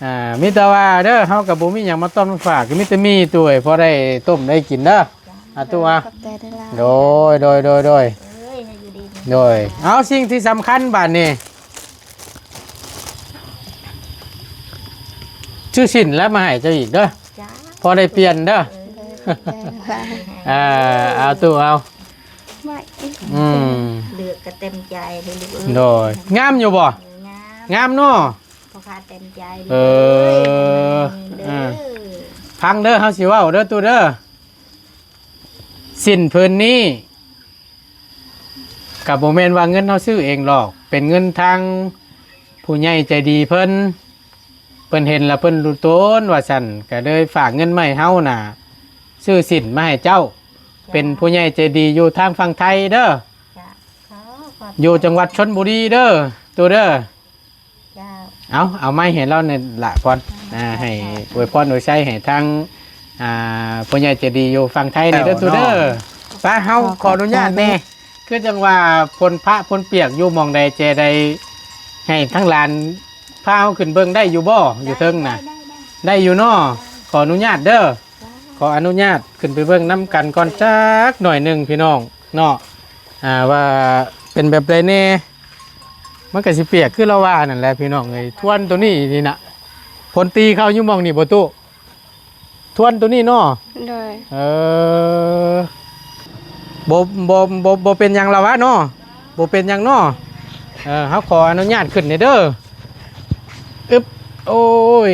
ອ່າ ມີແຕ່ວ່າເດີ ເຮົາກໍບໍ່ມີຫຍັງມາຕ້ອນມາຝາກ ກໍມີແຕ່ໝີ່ ຕູ້ເອີຍ ພໍໄດ້ຕົ້ມໄດ້ກິນເດີ. ອ່າ ຕູ້ ອ່າ ຂອບໃຈຫຼາຍໆ ໂດຍ ໂດຍ ໂດຍ ໂດຍ ເອີຍ ໃຫ້ຢູ່ດີ ໂດຍ. ເອົາ ສິ່ງທີ່ສຳຄັນບາດນີ້ ຊື້ສິ້ນແລ້ວມາໃຫ້ເຈົ້າອີກເດີ ຈ້າ ພໍໄດ້ປ່ຽນເດີ. ເອີຍ ຂອບໃຈຫຼາຍໆ ອ່າ ເອົາ ຕູ້ ເອົາ ໄວ້ ອືມ ເລືອກກໍເຕັມໃຈເລີຍລູກເອີຍ. ໂດຍ ງາມຢູ່ບໍ່? ງາມ ງາມເນາະ ພໍ່ຄ້າເຕັມໃຈ ເອີ ເດີ ອ່າ ຟັງເດີ ເຮົາຊິເວົ້າເດີ ຕູ້ເດີ. ສິ້ນຜືນນີ້ ກໍບໍ່ແມ່ນວ່າເງິນເຮົາຊື້ເອງດອກ ເປັນເງິນທາງຜູ້ໃຫຍ່ໃຈດີເພິ່ນ ເພິ່ນເຫັນແລ້ວເພິ່ນຮູ້ຕົນວ່າຊັ້ນ ກໍເລີຍຝາກເງິນມາໃຫ້ເຮົານະ ຊື້ສິ້ນມາໃຫ້ເຈົ້າ. ເປັນຜູ້ໃຫຍ່ໃຈດີຢູ່ທາງຝັ່ງໄທເດີ ຢູ່ຈັງຫວັດຊົນບູລີເດີ ຕູ້ເດີ. ເຈົ້າ ເອົາ ເອົາໄມໃຫ້ລາວແດ່ລະກ່ອນ ອ່າ ໃຫ້ອວຍພອນອວຍໄຊໃຫ້ທາງ ອ່າ ຜູ້ໃຫຍ່ໃຈດີຢູ່ຝັ່ງໄທນີ້ເດີ ຕູ້ເດີ. ໄປ ເຮົາຂໍອະນຸຍາດແດ່ ຄືຈັ່ງວ່າຝົນຟ້າຝົນປຽກຢູ່ໝ່ອງໃດແຈໃດ ໃຫ້ທາງຫຼານພາເຮົາຂຶ້ນເບິ່ງໄດ້ຢູ່ບໍ່? ຢູ່ເທິງນະ ໄດ້ ໄດ້ ໄດ້ຢູ່ເນາະ. ຂໍອະນຸຍາດເດີ ຂໍອະນຸຍາດຂຶ້ນໄປເບິ່ງນຳກັນກ່ອນຈັກໜ້ອຍໜຶ່ງພີ່ນ້ອງເນາະ ອ່າ ວ່າເປັນແບບໃດແດ່. ມັນກໍຊິປຽກຄືລາວວ່ານັ້ນແຫຼະພີ່ນ້ອງເອີຍ. ທວນໂຕນີ້ນີ້ນະ ຝົນຕີເຂົ້າຢູ່ໝ່ອງນີ້ບໍ່ຕູ້? ທວນໂຕນີ້ເນາະ ໂດຍ ເອີ ບໍ່ ບໍ່ ບໍ່ ບໍ່ເປັນຫຍັງລາວວ່າເນາະ ບໍ່ເປັນຫຍັງເນາະ. ເອີ ເຮົາຂໍອະນຸຍາດຂຶ້ນແດ່ເດີ ອຶບ ໂອ້ຍ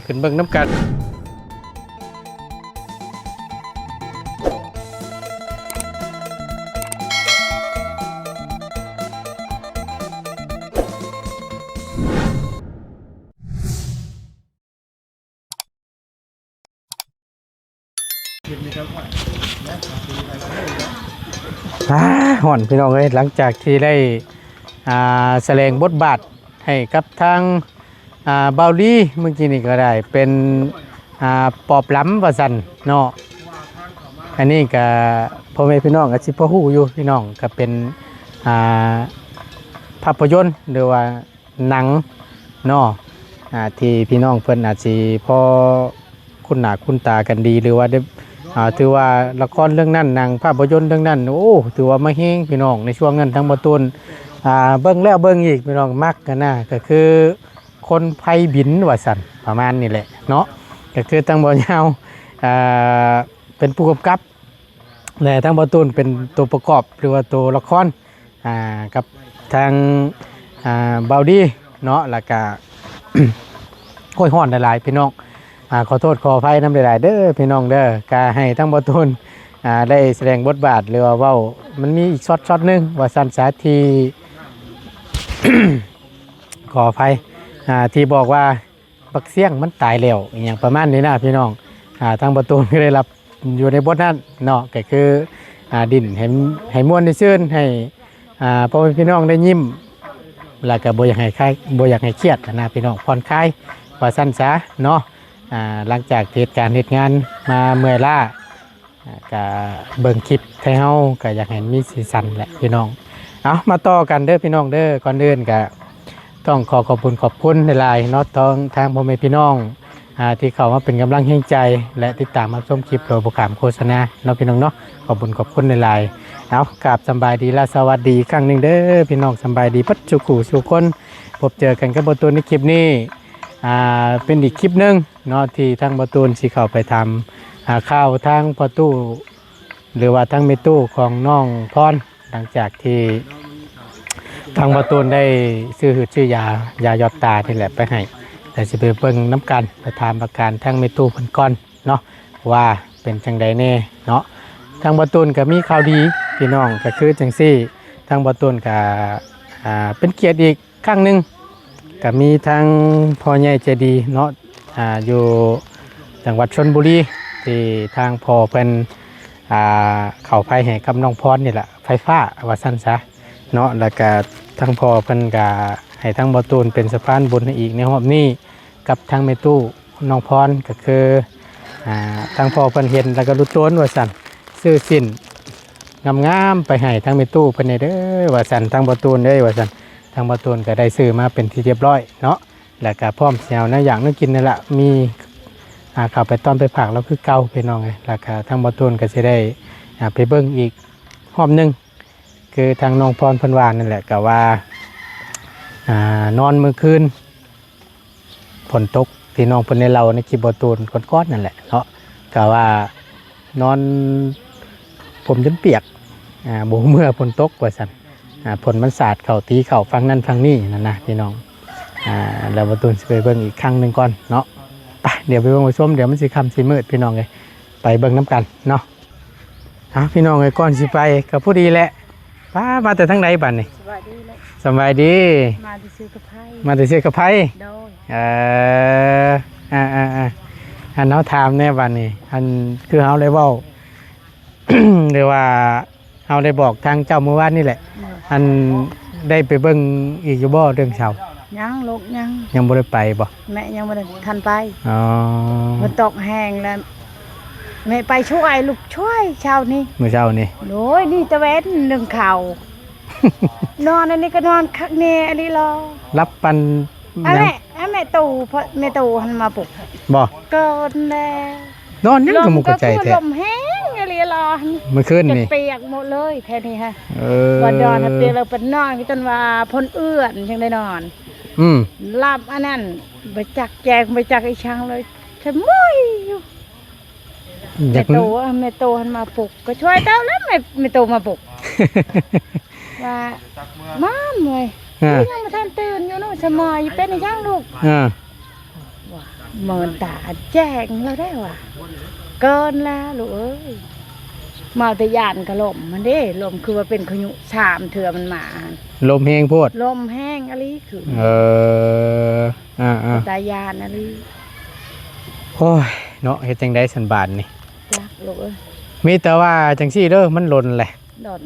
ຂຶ້ນເບິ່ງນຳກັນ. ອາ ຮ້ອນພີ່ນ້ອງເອີຍ ຫຼັງຈາກທີ່ໄດ້ ອ່າ ສະແດງບົດບາດໃຫ້ກັບທາງ ອ່າ ບ່າວລີ ມື້ກີ້ນີ້ກໍໄດ້ເປັນ ອ່າ ປອບລຳວ່າຊັ້ນເນາະ. ອັນນີ້ກໍພໍ່ແມ່ພີ່ນ້ອງກໍຊິພໍຮູ້ຢູ່ ພີ່ນ້ອງ ກໍເປັນ ອ່າ ພາບພະຍົນ ຫຼືວ່າ ໜັງເນາະ ອ່າ ທີ່ພີ່ນ້ອງເພິ່ນອາດຊິພໍຄຸ້ນໜ້າຄຸ້ນຕາກັນດີ ຫຼືວ່າໄດ້ ອ່າ ຖືວ່າລະຄອນເລື່ອງນັ້ນ ໜັງພາບພະຍົນເລື່ອງນັ້ນ ໂອ້ ຖືວ່າມາແຮງພີ່ນ້ອງ. ໃນຊ່ວງນັ້ນທາງບ່າວຕູນ ອ່າ ເບິ່ງແລ້ວເບິ່ງອີກ ພີ່ນ້ອງ ມັກຫັ້ນນະ ກໍຄືຄົນໄພບິນວ່າຊັ້ນ ປະມານນີ້ແຫຼະເນາະ. ກໍຄືທາງບ່າວຍາວ ອ່າ ເປັນຜູ້ກຳກັບ ແລະ ທາງບ່າວຕູນເປັນຕົວປະກອບ ຫຼືວ່າຕົວລະຄອນ ອ່າ ກັບທາງ ອ່າ ບ່າວດີເນາະ ແລ້ວກະ ໂອ້ຍ ຮ້ອນຫຼາຍໆ ພີ່ນ້ອງ ອ່າ ຂໍໂທດຂໍອະໄພນຳຫຼາຍໆເດີພີ່ນ້ອງເດີ. ກະໃຫ້ທາງບ່າວຕູນ ອ່າ ໄດ້ສະແດງບົດບາດ ຫຼືວ່າເວົ້າ ມັນມີອີກຊັອດໆໜຶ່ງວ່າຊັ້ນຊະ ທີ່ ຂໍອະໄພ ອ່າ ທີ່ບອກວ່າ ບັກຊຽງມັນຕາຍແລ້ວ ອີ່ຫຍັງປະມານນີ້ນະພີ່ນ້ອງ. ອ່າ ທາງບ່າວຕູນກໍໄດ້ຮັບຢູ່ໃນບົດນັ້ນເນາະ ກໍຄື ອ່າ ດິ້ນໃຫ້ ໃຫ້ມ່ວນໃຫ້ຊື່ນ ໃຫ້ ອ່າ ພໍ່ແມ່ພີ່ນ້ອງໄດ້ຍິ້ມ ແລ້ວກໍບໍ່ຢາກໃຫ້ຄາຍ ບໍ່ຢາກໃຫ້ຄຽດນະພີ່ນ້ອງ ຜ່ອນຄາຍວ່າຊັ້ນຊະເນາະ. ອ່າ ຫຼັງຈາກເຮັດການເຮັດງານມາເມື່ອຍລ້າ ອ່າ ກະເບິ່ງຄລິບໄທເຮົາ ກະຢາກໃຫ້ມີສີສັນແຫຼະພີ່ນ້ອງ. ເອົາ ມາຕໍ່ກັນເດີພີ່ນ້ອງເດີ. ກ່ອນອື່ນກະຕ້ອງຂໍຂອບຄຸນຂອບຄຸນຫຼາຍໆເນາະ ທາງ ທາງພໍ່ແມ່ພີ່ນ້ອງ ອ່າ ທີ່ເຂົ້າມາເປັນກຳລັງແຮງໃຈ ແລະ ຕິດຕາມຮັບຊົມຄລິບໂດຍບໍ່ຂ້າມໂຄສະນາເນາະ ພີ່ນ້ອງເນາະ. ຂອບຄຸນຂອບຄຸນຫຼາຍໆ. ເອົາ ກາບສຳບາຍດີ ແລະ ສະຫວັດດີອີກຄັ້ງໜຶ່ງເດີພີ່ນ້ອງ. ສຳບາຍດີເບິດສູ່ຄູ່ສູ່ຄົນ. ພົບເຈີກັນກັບບ່າວຕູນໃນຄລິບນີ້ ອ່າ ເປັນອີກຄລິບໜຶ່ງ ເນາະ ທີ່ທາງບ່າວຕູນຊິເຂົ້າໄປຖາມ ອ່າ ຂ່າວທາງພໍ່ຕູ້ ຫຼືວ່າທາງແມ່ຕູ້ຂອງນ້ອງພອນ ຫຼັງຈາກທີ່ທາງບ່າວຕູນໄດ້ຊື້ຫືດຊື້ຢາ ຢາຢອດຕານີ້ແຫຼະໄປໃຫ້ ແລ້ວຊິໄປເບິ່ງນຳກັນ ໄປຖາມອາການທາງແມ່ຕູ້ເພິ່ນກ່ອນເນາະ ວ່າເປັນຈັ່ງໃດແດ່ເນາະ. ທາງບ່າວຕູນກໍມີຂ່າວດີພີ່ນ້ອງ ກໍຄືຈັ່ງຊີ້ ທາງບ່າວຕູນກໍ ອ່າ ເປັນກຽດອີກ ຄັ້ງໜຶ່ງ ກະມີທາງພໍ່ໃຫຍ່ໃຈດີເນາະ ອ່າ ຢູ່ຈັງຫວັດຊົນບູລີ ທີ່ທາງພໍ່ເພິ່ນ ອ່າ ເຂົ້າໄຟໃຫ້ກັບນ້ອງພອນນີ້ລະ ໄຟຟ້າວ່າຊັ້ນຊະເນາະ. ແລ້ວກະທາງພໍ່ເພິ່ນກະໃຫ້ທາງບ່າວຕູນເປັນສະພານບຸນໃຫ້ອີກໃນຮອບນີ້ ກັບທາງແມ່ຕູ້ນ້ອງພອນ ກະຄື ອ່າ ທາງພໍ່ເພິ່ນເຫັນແລ້ວກະລຸດໂຕນວ່າຊັ້ນ ຊື້ສິ້ນ ງາມໆ ໄປໃຫ້ທາງແມ່ຕູ້ເພິ່ນແດ່ເດີວ່າຊັ້ນ ທາງບ່າວຕູນເອີຍວ່າຊັ້ນ. ທາງບ່າວຕູນກໍໄດ້ຊື້ມາເປັນທີ່ຮຽບຮ້ອຍເນາະ ແລ້ວກະພ້ອມຊິເອົາແນວຢາກແນວກິນນັ້ນລະ ມີ ອ່າ ເຂົ້າໄປຕ້ອນໄປຝາກລາວຄືເກົ່າພີ່ນ້ອງເອີຍ. ແລ້ວກະທາງບໍ່ຕູນກໍຊິໄດ້ ອ່າ ໄປເບິ່ງອີກຮອບໜຶ່ງ ຄືທາງນ້ອງພອນເພິ່ນວ່ານັ້ນແຫຼະ ກໍວ່າ ອ່າ ນອນມື້ຄືນຝົນຕົກ ທີ່ນ້ອງເພິ່ນໄດ້ເລົ່າໃນຄລິບບໍ່ຕູນກ່ອນໆນັ້ນແຫຼະເນາະ ກໍວ່ານອນຜົມຈົນປຽກ ອ່າ ບໍ່ເມື່ອຝົນຕົກວ່າຊັ້ນ ອ່າ ຝົນມັນສາດເຂົ້າຕີເຂົ້າຝັ່ງນັ້ນຝັ່ງນີ້ນັ້ນນະພີ່ນ້ອງ. ອ່າ ແລ້ວບໍ່ຕູນຊິໄປເບິ່ງອີກຄັ້ງໜຶ່ງກ່ອນເນາະ. ໄປ ດຽວໄປເບິ່ງໄປຊົມ ດຽວມັນຊິຄ່ຳຊິມືດພີ່ນ້ອງເອີຍ ໄປເບິ່ງນຳກັນເນາະ. ເອົາ ພີ່ນ້ອງເອີຍ ກ່ອນຊິໄປກໍພໍດີແຫຼະ ປ້າ ມາແຕ່ທາງໃດບັດນີ້? ສະບາຍດີແຫຼະ ສະບາຍດີ ມາແຕ່ຊື້ກະໄພ ມາແຕ່ຊື້ກະໄພ ໂດຍ ເອີ ອ່າໆໆ ອັນເຮົາຖາມແດ່ບັດນີ້ ອັນຄືເຮົາໄດ້ເວົ້າ ຫຼືວ່າ ເຮົາໄດ້ບອກທາງເຈົ້າມື້ວານນີ້ແຫຼະ ໂດຍ ອັນໄດ້ໄປເບິ່ງອີກຢູ່ບໍ່ເລື່ອງເຊົາ? ຍັງລູກ ຍັງ ຍັງບໍ່ໄດ້ໄປບໍ່? ແມ່ຍັງບໍ່ໄດ້ທັນໄປ ອໍ ຝົນຕົກແຮງແລ້ວ ແມ່ໄປຊ່ວຍລູກ ຊ່ວຍເຊົ້ານີ້ ມື້ເຊົ້ານີ້ ໂດຍ ນີ້ຕາເວັນໜຶ່ງເຂົ້າ ນອນອັນນີ້ກໍນອນຄັກແນ່ອີ່ຫຼີລະ ຫຼັບປັນ ອັນແມ່ ອັນແມ່ຕູ້ ພໍ່ແມ່ຕູ້ຫັ້ນມາປຸກ ບໍ່? ກ່ອນແລ້ວ ນອນຍັງກະໝຸກກະໃຈແທ້ ລົມແຮງອີ່ຫຼີລະ ມື້ຄືນນີ້ ຈະປຽກໝົດເລີຍແຖວນີ້ຮະ ເອີ ບໍ່ນອນຫາປຽກແລ້ວ ໄປນອນຈົນວ່າພົນເອື້ອນຈັ່ງໄດ້ນອນ ອືມ ຫຼັບອັນນັ້ນ ບໍ່ຈັກແຈ້ງ ບໍ່ຈັກອີ່ຫຍັງເລີຍ ສະໝຸຍຢູ່ ຢາກ ແມ່ຕູ້ ແມ່ຕູ້ຫັ້ນມາປຸກ ກໍຊ່ວຍເຈົ້າແລ້ວ ແມ່ ແມ່ຕູ້ມາປຸກ ວ່າ ມາມເອີຍ ເອີ ຍັງບໍ່ທັນຕື່ນຢູ່ເນາະ ສະໝອຍເປັນອີ່ຫຍັງລູກ ເອີ ວ່າ ເມີນຕາແຈ້ງແລ້ວໄດ໋ວ່າ ກ່ອນແລ້ວລູກເອີຍ ມາແຕ່ຢ້ານກະລົມຫັ້ນເດ້ ລົມຄືວ່າເປັນຂະຍຸສາມເທື່ອມັນມາ ລົມແຮງໂພດ ລົມແຮງອີ່ຫຼີຄື ເອີ ອ່າໆ ຕາຢ້ານອີ່ຫຼີ ໂອ້ຍ ເນາະ ເຮັດຈັ່ງໃດຊັ້ນບາດນີ້ ຈັກລູກເອີຍ ມີແຕ່ວ່າຈັ່ງຊີ້ເດີ ມັນຫຼົ່ນແຫຼະ ດົນ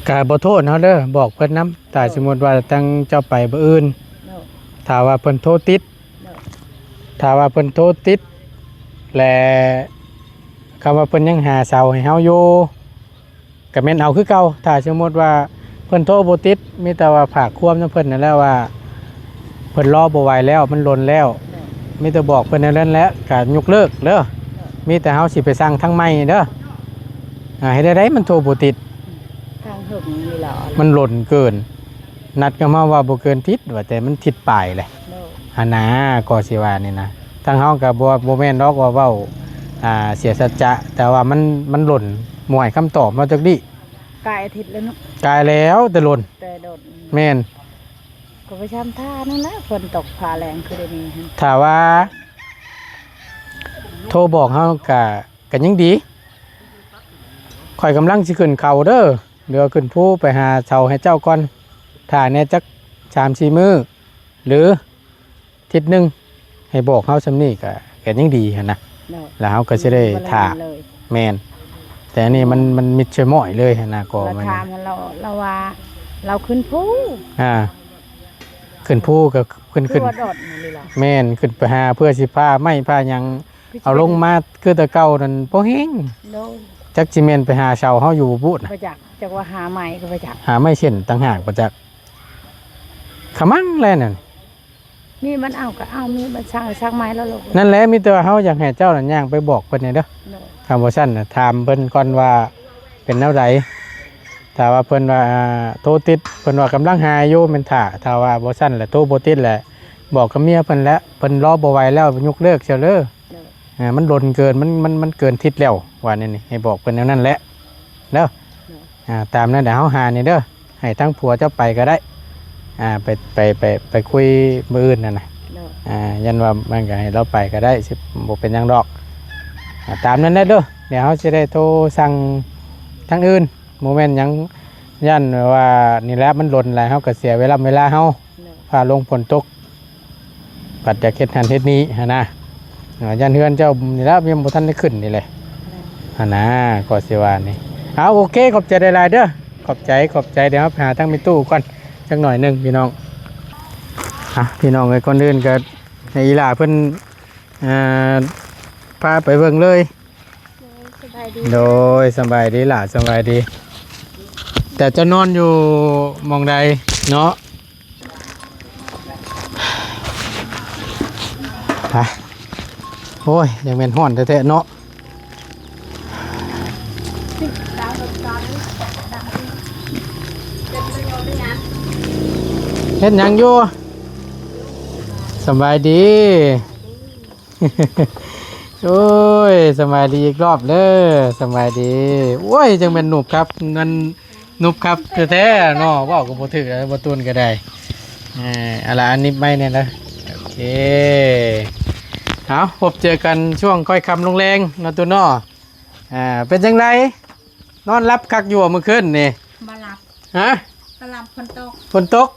ກະບໍ່ໂທດເຮົາເດີ ບອກເພິ່ນນຳ ຖ້າສົມມຸດວ່າທາງເຈົ້າໄປມື້ອື່ນ ໂດຍ ຖ້າວ່າເພິ່ນໂທຕິດ ໂດຍ ຖ້າວ່າເພິ່ນໂທຕິດ ແລະ ຄຳວ່າເພິ່ນຍັງຫາເຊົາໃຫ້ເຮົາຢູ່ ກະແມ່ນເອົາຄືເກົ່າ ຖ້າສົມມຸດວ່າເພິ່ນໂທບໍ່ຕິດ ມີແຕ່ວ່າຝາກຄວາມນຳເພິ່ນນັ້ນແຫຼະວ່າ ເພິ່ນລໍບໍ່ໄຫວແລ້ວ ມັນດົນແລ້ວ ມີແຕ່ບອກເພິ່ນແນວນັ້ນແຫຼະ ກະຍົກເລີກເດີ ມີແຕ່ເຮົາຊິໄປສັ່ງທາງໃໝ່ເດີ ອ່າ ເຮັດແນວໃດມັນໂທບໍ່ຕິດ ທາງເຫິງນີ້ລະ ມັນດົນເກີນ ນັດກັບເຮົາວ່າບໍ່ເກີນທິດ ວ່າແຕ່ມັນທິດປາຍແຫຼະ ໂດຍ ຫັ້ນນາ ກໍຊິວ່ານີ້ນະ ທາງເຮົາກໍບໍ່ ບໍ່ແມ່ນດອກວ່າເວົ້າ ອ່າ ເສຍສັດຈະ ແຕ່ວ່າມັນ ມັນດົນ ບໍ່ໃຫ້ຄຳຕອບເຮົາຈັກດີ້ ກາຍອາທິດແລ້ວເນາະ ກາຍແລ້ວ ແຕ່ດົນ ແຕ່ດົນ ແມ່ນ ກໍໄປຊຳທ່ານັ້ນແຫຼະ ຝົນຕົກຟ້າແລງຄືດຽວນີ້ ຖ້າວ່າໂທບອກເຮົາກະ ກະຍັງດີ ຂ້ອຍກຳລັງຊິຂຶ້ນເຂົ້າເດີ ຫຼືວ່າຂຶ້ນພູໄປຫາເຊົາໃຫ້ເຈົ້າກ່ອນ ຖ້າແດ່ຈັກສາມສີ່ມື້ ຫຼື ທິດໜຶ່ງ ໃຫ້ບອກເຮົາຊ່ຳນີ້ກະ ກະຍັງດີຫັ້ນນະ ໂດຍ ແລ້ວເຮົາກໍຊິໄດ້ຖ້າ ບໍ່ໄດ້ເລີຍ ແມ່ນ ແຕ່ອັນນີ້ມັນ ມັນມິດຊະມ້ອຍເລີຍຫັ້ນນະ ກໍ ລາວ ມັນ ຖາມລາວ ລາວວ່າລາວຂຶ້ນພູ ອ່າ ຂຶ້ນພູກໍຂຶ້ນ ຂຶ້ນ ຄືວ່າດອນນີ້ລະ ແມ່ນ ຂຶ້ນໄປຫາເພື່ອຊິພາໄມ້ພາຫຍັງ ຄືຊິ ເອົາລົງມາຄືແຕ່ເກົ່ານັ້ນບໍ່ແຮງ ໂດຍ ຈັກຊິແມ່ນໄປຫາເຊົາເຮົາຢູ່ບໍ່ບຸນະ ບໍ່ຈັກ ຈັກວ່າຫາໄມ້ກໍບໍ່ຈັກ ຫາໄມ້ເສັ້ນຕ່າງຫາກບໍ່ຈັກ ຂະມັງແລ້ວນັ້ນ ມີມັນເອົາກໍເອົາ ມີມັນສັ່ງ ສັ່ງໄມ້ແລ້ວລູກ ນັ້ນແຫຼະ ມີແຕ່ວ່າເຮົາຢາກໃຫ້ເຈົ້ານັ້ນຍ່າງໄປບອກເພິ່ນແດ່ເດີ ໂດຍ ຄັນບໍ່ຊັ້ນນະ ຖາມເພິ່ນກ່ອນວ່າເປັນແນວໃດ ຖ້າວ່າເພິ່ນວ່າ ອ່າ ໂທຕິດ ເພິ່ນວ່າກຳລັງຫາຢູ່ ແມ່ນຖ້າ ຖ້າວ່າບໍ່ຊັ້ນລະ ໂທບໍ່ຕິດລະ ບອກກັບເມຍເພິ່ນແຫຼະ ເພິ່ນລໍບໍ່ໄຫວແລ້ວ ຍົກເລີກເສຍເລີ ໂດຍ ອ່າ ມັນດົນເກີນ ມັນ ມັນ ມັນເກີນທິດແລ້ວ ວ່າແນວນີ້ ໃຫ້ບອກເພິ່ນແນວນັ້ນແຫຼະເດີ ໂດຍ ອ່າ ຕາມນັ້ນແຫຼະ ເຮົາຫານີ້ເດີ ໃຫ້ທາງຜົວເຈົ້າໄປກໍໄດ້ ອ່າ ໄປ ໄປ ໄປ ໄປຄຸຍມື້ອື່ນຫັ້ນນະ ໂດຍ ອ່າ ຢ້ານວ່າມັນກໍໃຫ້ລາວໄປກໍໄດ້ ຊິບໍ່ເປັນຫຍັງດອກ ອ່າ ຕາມນັ້ນແຫຼະເດີ ດຽວເຮົາຊິໄດ້ໂທສັ່ງທາງອື່ນ ບໍ່ແມ່ນຫຍັງ ຢ້ານແບບວ່ານີ້ແຫຼະ ມັນດົນຫຼາຍ ເຮົາກໍເສຍເວລາ ເວລາເຮົາ ໂດຍ ຟ້າລົງຝົນຕົກ ບັດຢາກເຮັດຫັ້ນເຮັດນີ້ຫັ້ນນະ ເອີ ຢ້ານເຮືອນເຈົ້ານີ້ລະ ຍັງບໍ່ທັນໄດ້ຂຶ້ນນີ້ແຫຼະ ໂດຍ ຫັ້ນນະ ກໍຊິວ່ານີ້ ເອົາ ໂອເຄ ຂອບໃຈຫຼາຍໆເດີ ຂອບໃຈ ຂອບໃຈ ດຽວເຮົາໄປຫາທາງແມ່ຕູ້ກ່ອນ ຈັກໜ້ອຍໜຶ່ງພີ່ນ້ອງ ອ່ະ ພີ່ນ້ອງເອີຍ ກ່ອນອື່ນກໍໃຫ້ອີ່ຫຼ້າເພິ່ນ ອ່າ ພາໄປເບິ່ງເລີຍ ໂດຍ ສະບາຍດີ ໂດຍ ສະບາຍດີຫຼ້າ ສະບາຍດີ ແຕ່ເຈົ້ານອນຢູ່ໝ່ອງໃດເນາະ? ໄປ ໂອ້ຍ ຍັງແມ່ນຮ້ອນແທ້ໆເນາະ. ເຮັດຫຍັງຢູ່? ສະບາຍດີ. ໂອ້ຍ ສະບາຍດີອີກລອບເດີ. ສະບາຍດີ. ໂອ້ຍ ຈັ່ງແມ່ນໜຸບຄັບ ນັ້ນໜຸບຄັບແທ້ໆເນາະ. ເວົ້າກໍບໍ່ຖືກແລ້ວ ບໍ່ຕູນກໍໄດ້. ເອີ ເອົາລະ ອັນນີ້ໄມ້ແດ່ນະ. ໂອເຄ ເອົາ ພົບເຈີກັນຊ່ວງຄ່ອຍຄ່ຳລົງແລງເນາະ ຕູນເນາະ. ອ່າ ເປັນຈັ່ງໃດ? ນອນຫຼັບຄັກຢູ່ບໍ່ມື້ຄືນນີ້? ບໍ່ຫຼັບ. ຮະ? ບໍ່ຫຼັບ ຝົນຕົກ. ຝົນຕົກ?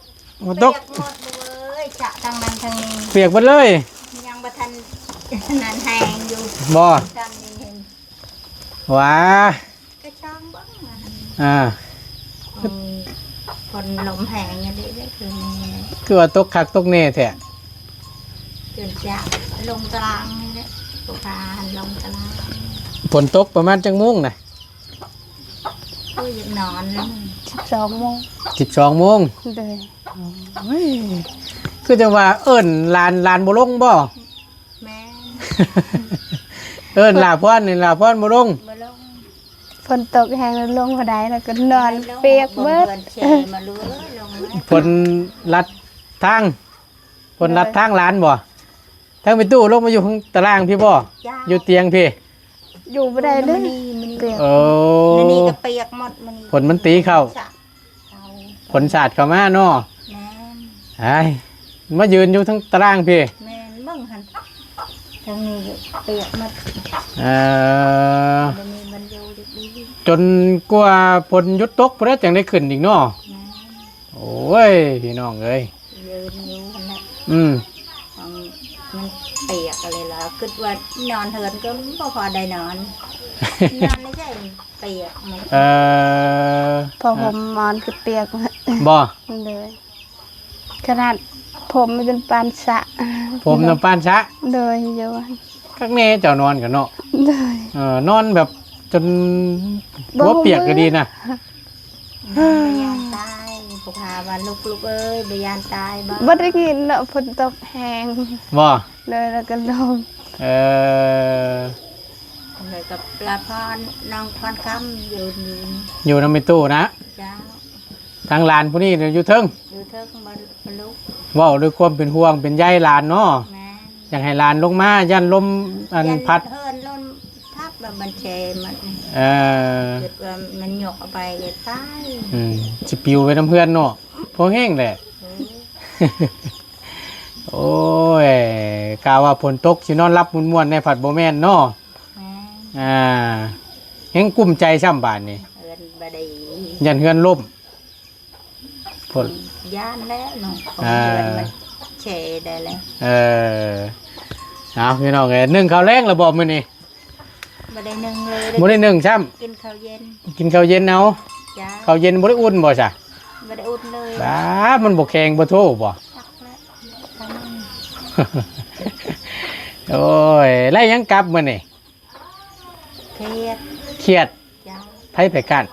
ຝົນຕົກ ປຽກໝົດເລີຍ ຈະທາງນັ້ນທາງນີ້ ປຽກໝົດເລີຍ. ຍັງບໍ່ທັນນັ້ນແຮງຢູ່. ບໍ່? ທາງນີ້ເຫັນ. ວ້າ ກະຊ່າງເບິ່ງ. ອ່າ ອືມ ຝົນລົມແຮງອີ່ຫຼີເດ້ຄືນນີ້. ຄືວ່າຕົກຄັກຕົກແນ່ແທ້? ຈົນຈະລົງຕາລາງນີ້ແຫຼະ ພວກພາກັນລົງຕາລາງ. ຝົນຕົກປະມານຈັກໂມງນະ? ໂອ້ຍ ຢາກນອນແລ້ວ ສິບສອງໂມງ. ສິບສອງໂມງ? ໂດຍ. ໂອ້ຍ ຄືຈັ່ງວ່າເອີ້ນຫຼານ ຫຼານບໍ່ລົງບໍ່? ແມ່ນ. ເອີ້ນຫຼ້າພອນນີ້ ຫຼ້າພອນບໍ່ລົງ? ບໍ່ລົງ. ຝົນຕົກແຮງ ລົງບໍ່ໄດ້ ແລ້ວກໍນອນປຽກເບິດ. ຝົນລັດທາງ ຝົນລັດທາງຫຼານບໍ່? ທາງແມ່ຕູ້ລົງມາຢູ່ຂ້າງຕາລາງພີ້ບໍ່? ເຈົ້າ ຢູ່ຕຽງພີ້? ຢູ່ບໍ່ໄດ້ເລີຍ ປຽກ. ໂອ້ ມື້ນີ້ກໍປຽກໝົດ ມື້ນີ້ ຝົນມັນຕີເຂົ້າ ສະ ເຂົ້າ ຝົນສາດເຂົ້າມາເນາະ. ແມ່ນ. ອ້າຍ ມາຢືນຢູ່ທາງຕາລາງພີ້. ແມ່ນ ເບິ່ງຫັ້ນ ທາງນີ້ປຽກໝົດ. ເອີ ບໍ່ມີບ່ອນຢູ່ດີໆ ຈົນກວ່າຝົນຢຸດຕົກພຸ້ນແຫຼະ ຈັ່ງໄດ້ຂຶ້ນອີກເນາະ. ແມ່ນ. ໂອ້ຍ ພີ່ນ້ອງເອີຍ ຢືນຢູ່ຫັ້ນແຫຼະ. ອືມ ມັນປຽກອະໄລລະ ຄິດວ່ານອນເຮືອນກໍບໍ່ພໍໄດ້ນອນ ນອນໃນໃຈປຽກໝົດ. ເອີ ຜ້າຫົ່ມໝອນກໍປຽກໝົດ. ບໍ່? ໂດຍ. ຂະໜາດຜົມຈົນປານສະ ຜົມນຳປານສະ. ໂດຍ ຢູ່ ຄັກແນ່ເຈົ້ານອນກັນເນາະ. ໂດຍ. ເອີ ນອນແບບຈົນຫົວປຽກກໍດີນະ. ບໍ່ຮູ້ເມື່ອ ບໍ່ຢ້ານຕາຍ ພວກຫາວ່າ ລູກໆເອີຍ ບໍ່ຢ້ານຕາຍບໍ່? ບໍ່ໄດ້ຍິນເນາະ ຝົນຕົກແຮງ. ບໍ່? ໂດຍ ແລ້ວກໍລົມ. ເອີ ແລ້ວກໍລະພອນ ນ້ອງພອນຄຳ ຢູ່ ຢູ່ນຳແມ່ຕູ້ນະ. ເຈົ້າ. ທາງຫຼານຜູ້ນີ້ຢູ່ເທິງ ຢູ່ເທິງ ບໍ່ ບໍ່ລຸກ. ເວົ້າດ້ວຍຄວາມເປັນຫ່ວງເປັນໃຍຫຼານເນາະ. ແມ່ນ. ຢາກໃຫ້ຫຼານລົງມາ ຢ້ານລົມອັນ ຢ້ານພັດ ເຮີນລົມ ທັບວ່າມັນແຊມັນ. ເອີ ຄິດວ່າມັນຍົກເອົາໄປເລີຍຕາຍ. ອືມ ຊິປິວໄປນຳເຮືອນເນາະ ພໍແຮງແຫຼະ. ໂອ້ຍ ໂອ້ຍ ກະວ່າຝົນຕົກຊິນອນຫຼັບມ່ວນໆແດ່ ພັດບໍ່ແມ່ນເນາະ. ແມ່ນ. ອ່າ ແຮງກຸ້ມໃຈຊ້ຳບາດນີ້ ເຮືອນບໍ່ໄດ້ ຢ້ານເຮືອນລົ້ມ. ພຸ້ນ ຢ້ານແລ້ວເນາະ ຂອງ ອ່າ ເຮືອນມັນແຊໄດ້ແລ້ວ. ເອີ ເອົາ ພີ່ນ້ອງເອີຍ ໜຶ້ງເຂົ້າແລງແລ້ວບໍ່ມື້ນີ້? ບໍ່ໄດ້ໜຶ້ງເລີຍ ບໍ່ໄດ້ໜຶ້ງຊ້ຳ ກິນເຂົ້າເຢັນ ກິນເຂົ້າເຢັນເອົາ. ເຈົ້າ. ເຂົ້າເຢັນບໍ່ໄດ້ອຸ່ນບໍ່ຊະ? ບໍ່ໄດ້ອຸ່ນເລີຍ. ບາດ ມັນບໍ່ແຂງບໍ່ໂທບໍ່? ຈັກແລ້ວ ໂອ້ຍ ໄລ່ຫຍັງກັບມື້ນີ້? ຂຽດ ຂຽດ. ເຈົ້າ. ໃຜໄປກັ້ນ?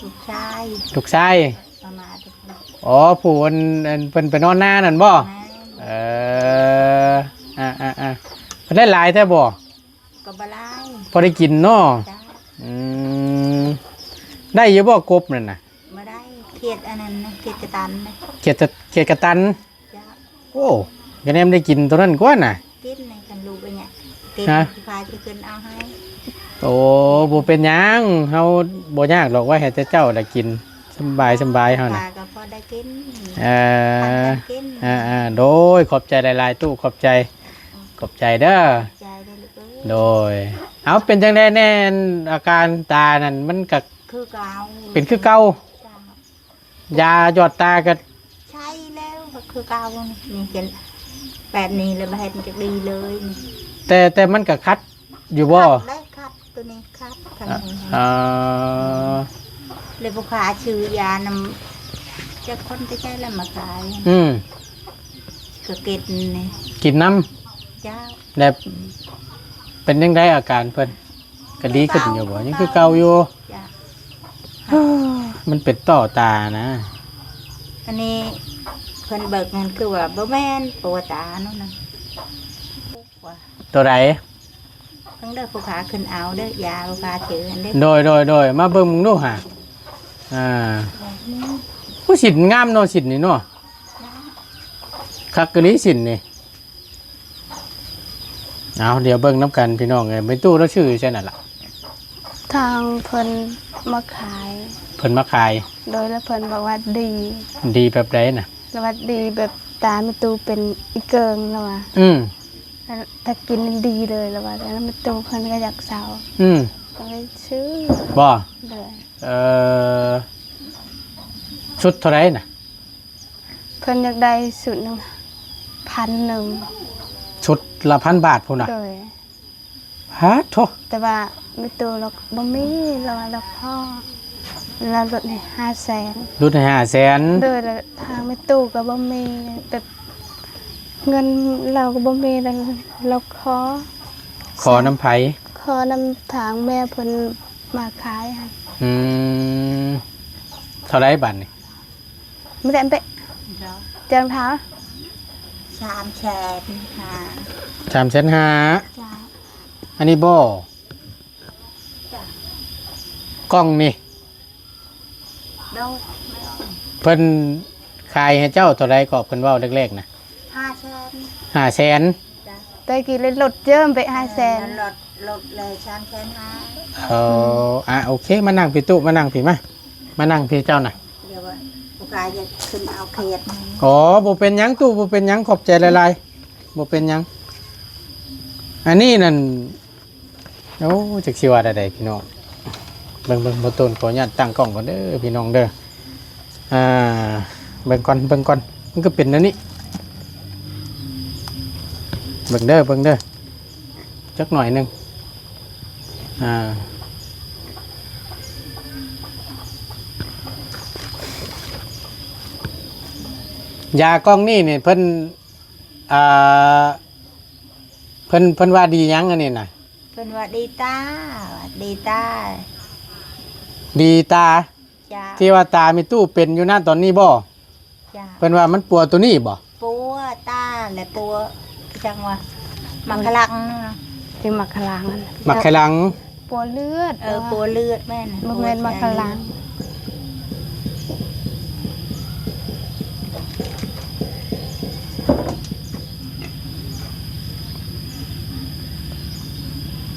ລູກຊາຍ ລູກຊາຍ. ປະມາດ. ອໍ ຜູ້ອັນ ອັນເພິ່ນໄປນອນນານັ້ນບໍ່? ແມ່ນ. ເອີ ອ່າໆໆ ເພິ່ນໄດ້ຫຼາຍແທ້ບໍ່? ກໍບໍ່ຫຼາຍ ພໍໄດ້ກິນເນາະ. ເຈົ້າ. ອືມ ໄດ້ຢູ່ບໍ່ກົບນັ້ນນະ? ບໍ່ໄດ້ ຂຽດອັນນັ້ນນະ ຂຽດກະຕັນນະ ຂຽດ ຂຽດກະຕັນ. ເຈົ້າ. ໂອ້ ກະແນມໄດ້ກິນໂຕນັ້ນກວ່ານະ. ກິນໃນຄັນລູກອັນເນີ້ຍ ເຕັມ ຮະ? ພາຊິຂຶ້ນເອົາໃຫ້. ໂອ້ ບໍ່ເປັນຫຍັງ ເຮົາບໍ່ຍາກດອກ ໄວ້ໃຫ້ແຕ່ເຈົ້າລະກິນ ສຳບາຍ ສຳບາຍເຮົານະ. ປາກໍພໍໄດ້ກິນ. ເອີ ກິນ. ອ່າໆ ໂດຍ ຂອບໃຈຫຼາຍໆ ຕູ້ ຂອບໃຈ ຂອບໃຈເດີ. ຂອບໃຈເດີລູກເອີຍ. ໂດຍ. ເອົາ ເປັນຈັ່ງໃດແດ່ ອາການຕານັ້ນ ມັນກະຄືເກົ່າ ເປັນຄືເກົ່າ. ເຈົ້າ. ຢາຢອດຕາກໍໃຊ້ແລ້ວ ກໍຄືເກົ່ານີ້ ນີ້ເຫັນແບບນີ້ແລ້ວ ບໍ່ເຫັນຈະດີເລີຍນີ້. ແຕ່ ແຕ່ມັນກໍຂັດຢູ່ບໍ່? ຂັດໄດ້ ຂັດ ໂຕນີ້ຂັດ ຂັດ. ອາ ແລ້ວຜູ້ຄ້າຊື້ຢານຳ ຈັກຄົນແຕ່ໃສລະມາຂາຍ. ອືມ ກໍກິນນີ້ ກິນນຳ. ເຈົ້າ. ແລ້ວເປັນຈັ່ງໃດອາການເພິ່ນ? ກໍດີຂຶ້ນຢູ່ບໍ່? ຍັງຄືເກົ່າຢູ່. ເຈົ້າ. ມັນເປັນຕໍ່ຕານະ. ອັນນີ້ເພິ່ນເບີກນັ້ນຄືວ່າບໍ່ແມ່ນປົວຕາເນາະນະ. ຕົວໃດ? ເບິ່ງເດີ ຜູ້ພາຂຶ້ນເອົາເດີ ຢາຜູ້ພາຖືຫັ້ນເດີ. ໂດຍ ໂດຍ ໂດຍ ມາເບິ່ງເບິ່ງດູຫາ. ອ່າ ໂອ້ ສິ້ນງາມເນາະ ສິ້ນນີ້ເນາະ ຄັກອີ່ຫຼີສິ້ນນີ້. ເອົາ ດຽວເບິ່ງນຳກັນພີ່ນ້ອງເອີຍ. ແມ່ຕູ້ລາວຊື້ຢູ່ໃສນັ້ນລະ? ທາງເພິ່ນມາຂາຍ. ເພິ່ນມາຂາຍ? ໂດຍ ແລ້ວເພິ່ນບອກວ່າດີ. ດີແບບໃດນະ? ລາວວ່າດີແບບຕາແມ່ຕູ້ເປັນອີ່ເກີງ ລາວວ່າ. ອືມ ຖ້າກິນນີ້ດີເລີຍ ລາວວ່າ. ແລ້ວແມ່ຕູ້ເພິ່ນກໍຢາກເຊົາ. ອືມ ກໍເລີຍຊື້. ບໍ່? ໂດຍ. ເອີ ຊຸດເທົ່າໃດນະ? ເພິ່ນຢາກໄດ້ຊຸດໜຶ່ງພັນໜຶ່ງ. ຊຸດລະພັນບາດພຸ້ນນະ? ໂດຍ. ປາດໂທ້ ແຕ່ວ່າແມ່ຕູ້ລາວບໍ່ມີ ລາວວ່າລາວຂໍ ລາວຫຼຸດໃຫ້ຫ້າແສນ. ຫຼຸດໃຫ້ຫ້າແສນ? ໂດຍ. ແລ້ວທາງແມ່ຕູ້ກໍບໍ່ມີ ແບບເງິນລາວກໍບໍ່ມີ ແລ້ວລາວຂໍ. ຂໍນຳໃຜ? ຂໍນຳທາງແມ່ເພິ່ນມາຂາຍຫັ້ນ. ອືມ ເທົ່າໃດບາດນີ້? ບໍ່ໄດ້ເປະ ເຈົ້າ ເຈົ້າຖາມ ສາມແສນຫ້າ. ສາມແສນຫ້າ? ເຈົ້າ. ອັນນີ້ບໍ່? ເຈົ້າ. ກ່ອງນີ້? ໂດຍ. ເພິ່ນຂາຍໃຫ້ເຈົ້າເທົ່າໃດກໍ ເພິ່ນເວົ້າແລກໆນະ? ຫ້າແສນ. ຫ້າແສນ? ເຈົ້າ. ແຕ່ກີ້ລົດເຈີມໄປຫ້າແສນ ລົດ ລົດເລີຍສາມແສນຫ້າ. ເອີ ອ່າ ໂອເຄ ມານັ່ງພີ້ຕູ້ ມານັ່ງພີ້ ມາ ມານັ່ງພີ້ເຈົ້ານະ. ດຽວວ່າຜູ້ກາຍຈະຂຶ້ນເອົາຂຽດ. ອໍ ບໍ່ເປັນຫຍັງຕູ້ ບໍ່ເປັນຫຍັງ ຂອບໃຈຫຼາຍໆ ບໍ່ເປັນຫຍັງ. ອັນນີ້ນັ້ນ ໂອ້ ຈັກຊິວ່າແນວໃດພີ່ນ້ອງ. ເບິ່ງ ເບິ່ງ ບໍ່ຕົ້ນ ຂໍອະນຸຍາດຕັ້ງກ້ອງກ່ອນເດີພີ່ນ້ອງເດີ. ອ່າ ເບິ່ງກ່ອນ ເບິ່ງກ່ອນ ມັນກໍເປັນແນວນີ້. ເບິ່ງເດີ ເບິ່ງເດີ ຈັກໜ້ອຍໜຶ່ງ. ອ່າ ຢາກ່ອງນີ້ນີ້ເພິ່ນ ອ່າ ເພິ່ນ ເພິ່ນວ່າດີຫຍັງອັນນີ້ນະ? ເພິ່ນວ່າດີຕາ ວ່າດີຕາ ດີຕາ. ເຈົ້າ. ທີ່ວ່າຕາແມ່ຕູ້ເປັນຢູ່ນະຕອນນີ້ບໍ່? ເຈົ້າ. ເພິ່ນວ່າມັນປົວໂຕນີ້ບໍ່? ປົວຕາ ແລະ ປົວ ຈັ່ງວ່າ ໝາກຂະລັງ. ທີ່ໝາກຂະລັງ ໝາກຂະລັງ ປົວເລືອດ. ເອີ ປົວເລືອດ ແມ່ນ ບໍ່ແມ່ນໝາກຂະລັງ.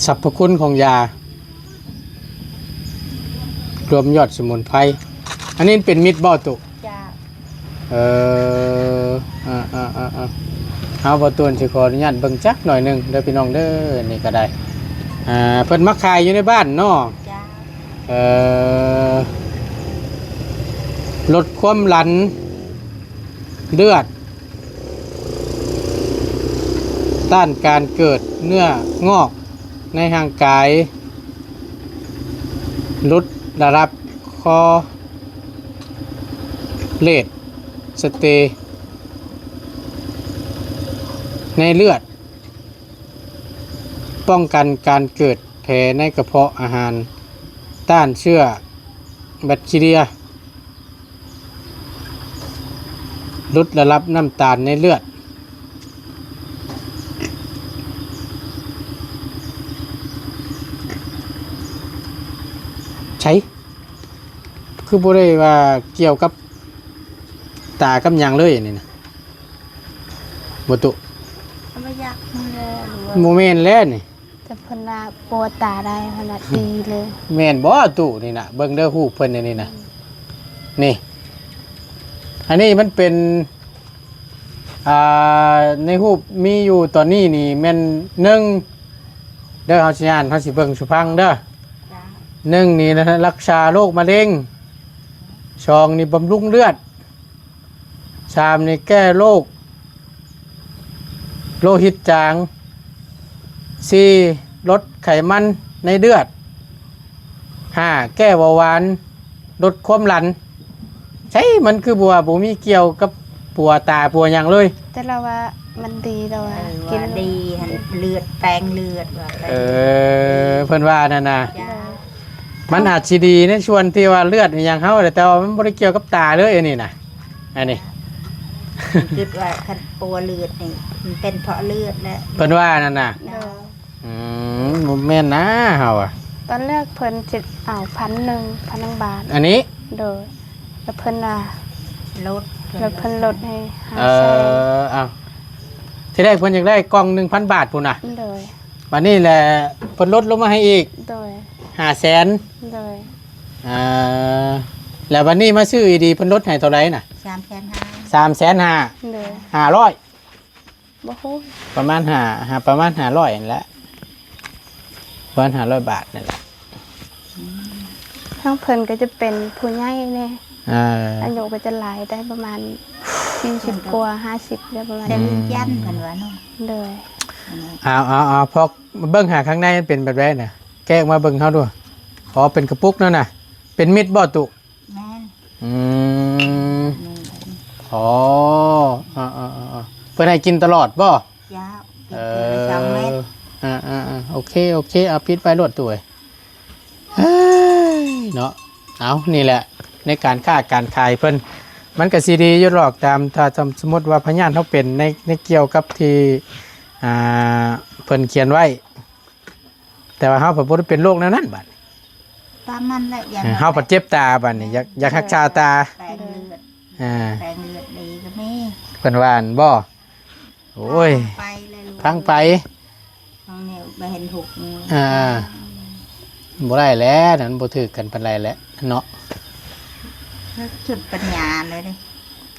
ສັບພະຄຸນຂອງຢາ ລວມຍອດສະໝຸນໄພ. ອັນນີ້ເປັນມິດບໍ່ຕຸ? ເຈົ້າ. ເອີ ອ່າໆໆໆ ເຮົາບໍ່ຕູນຊິຂໍອະນຸຍາດເບິ່ງຈັກໜ້ອຍໜຶ່ງເດີພີ່ນ້ອງເດີ. ນີ້ກໍໄດ້ ອ່າ ເພິ່ນມາຂາຍຢູ່ໃນບ້ານເນາະ. ເຈົ້າ. ເອີ ລົດຄວາມດັນເລືອດ ຕ້ານການເກີດເນື້ອງອກໃນຮ່າງກາຍ ຫຼຸດລະດັບຄໍເລດສະເຕໃນເລືອດ ປ້ອງກັນການເກີດແຜໃນກະເພາະອາຫານ, ຕ້ານເຊື້ອແບັກທີເຣຍ, ຫຼຸດລະດັບນ້ຳຕານໃນເລືອດ. ໃສ ຄືບໍ່ໄດ້ວ່າກ່ຽວກັບຕາກັບຫຍັງເລີຍອັນນີ້ນະ ບໍ່ຕຸ? ບໍ່ຢາກ ບໍ່ແມ່ນແລ້ວນີ້. ແຕ່ເພິ່ນວ່າປົວຕາໄດ້ ເພິ່ນວ່າດີເລີຍ. ແມ່ນບໍ່ຕຸນີ້ນະ? ເບິ່ງເດີຮູບເພິ່ນອັນນີ້ນະ. ນີ້ ອັນນີ້ມັນເປັນ ອ່າ ໃນຮູບມີຢູ່ຕອນນີ້ນີ້ແມ່ນ ໜຶ່ງ ເດີ ເຮົາຊິອ່ານ ເຮົາຊິເບິ່ງສູ່ຟັງເດີ. ໜຶ່ງນີ້ນະ ຮັກສາໂລກມະເຮັງ, ສອງນີ້ບຳລຸງເລືອດ, ສາມນີ້ແກ້ໂລກໂລຫິດຈາງ, ສີ່ ລົດໄຂມັນໃນເລືອດ, ຫ້າ ແກ້ເບົາຫວານ ລົດຄວາມດັນ. ໃສ ມັນຄືບໍ່ວ່າບໍ່ມີກ່ຽວກັບປົວຕາປົວຫຍັງເລີຍ? ແຕ່ລາວວ່າມັນດີ ລາວວ່າ ເອີ ກິນ ວ່າດີຫັ້ນ ເລືອດ ແປງເລືອດ ວ່າແປງ ເອີ ເພິ່ນວ່ານັ້ນນະ. ໂດຍ. ມັນອາດຊິດີໃນສ່ວນທີ່ວ່າເລືອດອີ່ຫຍັງເຮົາ ແຕ່ວ່າມັນບໍ່ໄດ້ກ່ຽວກັບຕາເລີຍອັນນີ້ນະ ອັນນີ້. ຄິດວ່າຄັນປົວເລືອດນີ້ ມັນເປັນເພາະເລືອດແຫຼະ ເພິ່ນວ່ານັ້ນນະ. ໂດຍ. ອືມ ບໍ່ແມ່ນນາເຮົາອະ. ຕອນແລກເພິ່ນຊິເອົາພັນໜຶ່ງ ພັນໜຶ່ງບາດ. ອັນນີ້? ໂດຍ. ແລ້ວເພິ່ນວ່າ ລົດ ແລ້ວເພິ່ນລົດໃຫ້ຫ້າແສນ. ເອີ ເອົ້າ ທີແລກເພິ່ນຢາກໄດ້ກ່ອງໜຶ່ງພັນບາດພຸ້ນນະ. ໂດຍ. ບາດນີ້ແຫຼະ ເພິ່ນລົດລົງມາໃຫ້ອີກ. ໂດຍ. ຫ້າແສນ. ໂດຍ. ອ່າ ແລ້ວບາດນີ້ມາຊື້ອີດີ ເພິ່ນລົດໃຫ້ເທົ່າໃດນະ? ສາມແສນຫ້າ. ສາມແສນຫ້າ. ໂດຍ. ຫ້າຮ້ອຍ. ບໍ່ຮູ້ ປະມານຫ້າ ຫ້າ ປະມານຫ້າຮ້ອຍນັ້ນແຫຼະ ປະມານຫ້າຮ້ອຍບາດນັ້ນແຫຼະ. ທາງເພິ່ນກໍຈະເປັນຜູ້ໃຫຍ່ແດ່ ເອີ ອາຍຸກໍຈະຫຼາຍ ໄດ້ປະມານສີ່ສິບກວ່າ ຫ້າສິບ ໄດ້ປະມານ ແຕ່ມີຈັນເພິ່ນວ່າເນາະ. ໂດຍ. ເອົາ ເອົາ ເອົາ ພອກເບິ່ງຫາຂ້າງໃນມັນເປັນແບບໃດນະ ແກະອອກມາເບິ່ງເຮົາດູ. ອໍ ເປັນກະປຸກນັ້ນນະ ເປັນມິດບໍ່ຕຸ? ແມ່ນ. ອືມ ແມ່ນ. ອໍ ເອີໆໆ ເພິ່ນໃຫ້ກິນຕະຫຼອດບໍ່? ເຈົ້າ ກິນເທື່ອລະສອງເມັດ. ເອີ ອ່າໆໆ ໂອເຄ ໂອເຄ ເອົາປິດໄວ້ໂລດຕູ້ເອີຍ. ເອີຍ ເນາະ ເອົາ ນີ້ແຫຼະ ໃນການຄ້າການຂາຍເພິ່ນ ມັນກໍຊິດີຢູ່ດອກ ຕາມ ຖ້າສົມມຸດວ່າພະຍາດເຮົາເປັນໃນ ໃນກ່ຽວກັບທີ່ ອ່າ ເພິ່ນຂຽນໄວ້ ແຕ່ວ່າເຮົາພັດບໍ່ໄດ້ເປັນໂລກແນວນັ້ນບາດນີ້ ຕາມນັ້ນແຫຼະ ຢ່າງ ເອີ ເຮົາພັດເຈັບຕາບາດນີ້ ຢາກ ຢາກຮັກສາຕາ ແປງເລືອດ ອ່າ ແປງເລືອດດີກໍມີ ເພິ່ນວ່າຫັ້ນບໍ່? ໂອ້ຍ ໄປເລີຍລູກ ພັງໄປ ພັງແນວບໍ່ເຫັນຫຸກ ອ່າ ບໍ່ໄດ້ແຫຼະ ນັ້ນບໍ່ຖືກກັນປານໃດແຫຼະເນາະ ຊຸດປັນຍາເລີຍເດ້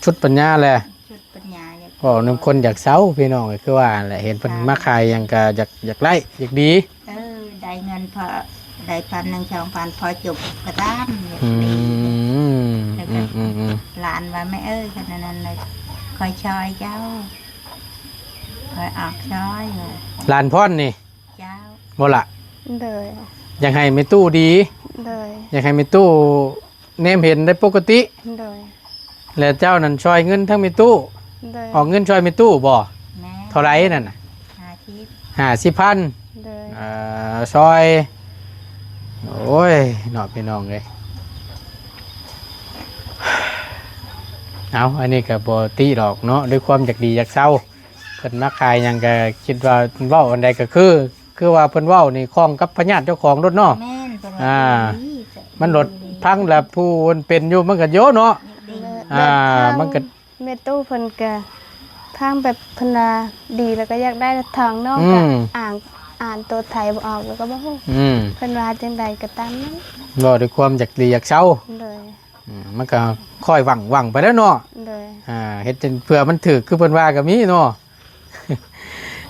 ຊຸດປັນຍາແຫຼະ ຊຸດປັນຍາ ເວົ້ານຳຄົນຢາກເຊົາ ພີ່ນ້ອງເອີຍ ຄືວ່າແຫຼະ ເຫັນເພິ່ນມາຂາຍຫຍັງກໍຢາກ ຢາກໄດ້ ຢາກດີ ເອີ ໄດ້ເງິນພໍ ໄດ້ພັນໜຶ່ງ ສອງພັນ ພໍຈົບກະຕາມ. ອືມ ແລ້ວກໍ ອືມໆໆ ຫຼານວ່າ ແມ່ເອີຍ ຄັນອັນນັ້ນນະ ຂ້ອຍຊ່ອຍເຈົ້າ ຂ້ອຍອອກຊ່ອຍ ວ່າ ຫຼານພອນນີ້ ເຈົ້າ ບໍ່ລະ? ໂດຍ. ຢາກໃຫ້ແມ່ຕູ້ດີ ໂດຍ ຢາກໃຫ້ແມ່ຕູ້ ແນມເຫັນໄດ້ປົກກະຕິ ໂດຍ ແລະເຈົ້ານັ້ນຊ່ອຍເງິນທັງແມ່ຕູ້ ໂດຍ ອອກເງິນຊ່ອຍແມ່ຕູ້ບໍ່? ແມ່ນ. ເທົ່າໃດນັ້ນນະ? ຫ້າສິບ ຫ້າສິບພັນ ໂດຍ ເອີ ຊ່ອຍ ໂອ້ຍ ເນາະ ພີ່ນ້ອງເອີຍ ເອົາ ອັນນີ້ກໍບໍ່ຕິດອກເນາະ ດ້ວຍຄວາມຢາກດີຢາກເຊົາ ເພິ່ນມາຂາຍຫຍັງກໍຄິດວ່າເວົ້າອັນໃດກໍຄື ຄືວ່າເພິ່ນເວົ້ານີ້ຂ້ອງກັບພະຍາດເຈົ້າຂອງໂລດເນາະ ແມ່ນ ເພິ່ນວ່າ ອ່າ ດີ ມັນໂລດ ດີ ພັງລະຜູ້ເພິ່ນເປັນຢູ່ມັນກໍໂຍເນາະ ດີ ອ່າ ແມ່ນ ມັນກໍ ແມ່ຕູ້ເພິ່ນກໍພັງແບບເພິ່ນວ່າດີ ແລ້ວກໍຢາກໄດ້ທອງ ນ້ອງ ອືມ ກໍອ່ານ ອ່ານໂຕໄທບໍ່ອອກ ແລ້ວກໍບໍ່ຮູ້ ອືມ ເພິ່ນວ່າຈັ່ງໃດກໍຕາມນັ້ນ ເວົ້າດ້ວຍຄວາມຢາກດີຢາກເຊົາ ໂດຍ ອືມ ມັນກໍຄ່ອຍຫວັງໆໄປແລ້ວເນາະ ໂດຍ ອ່າ ເຮັດຈົນເພື່ອມັນຖືກຄືເພິ່ນວ່າກໍມີເນາະ.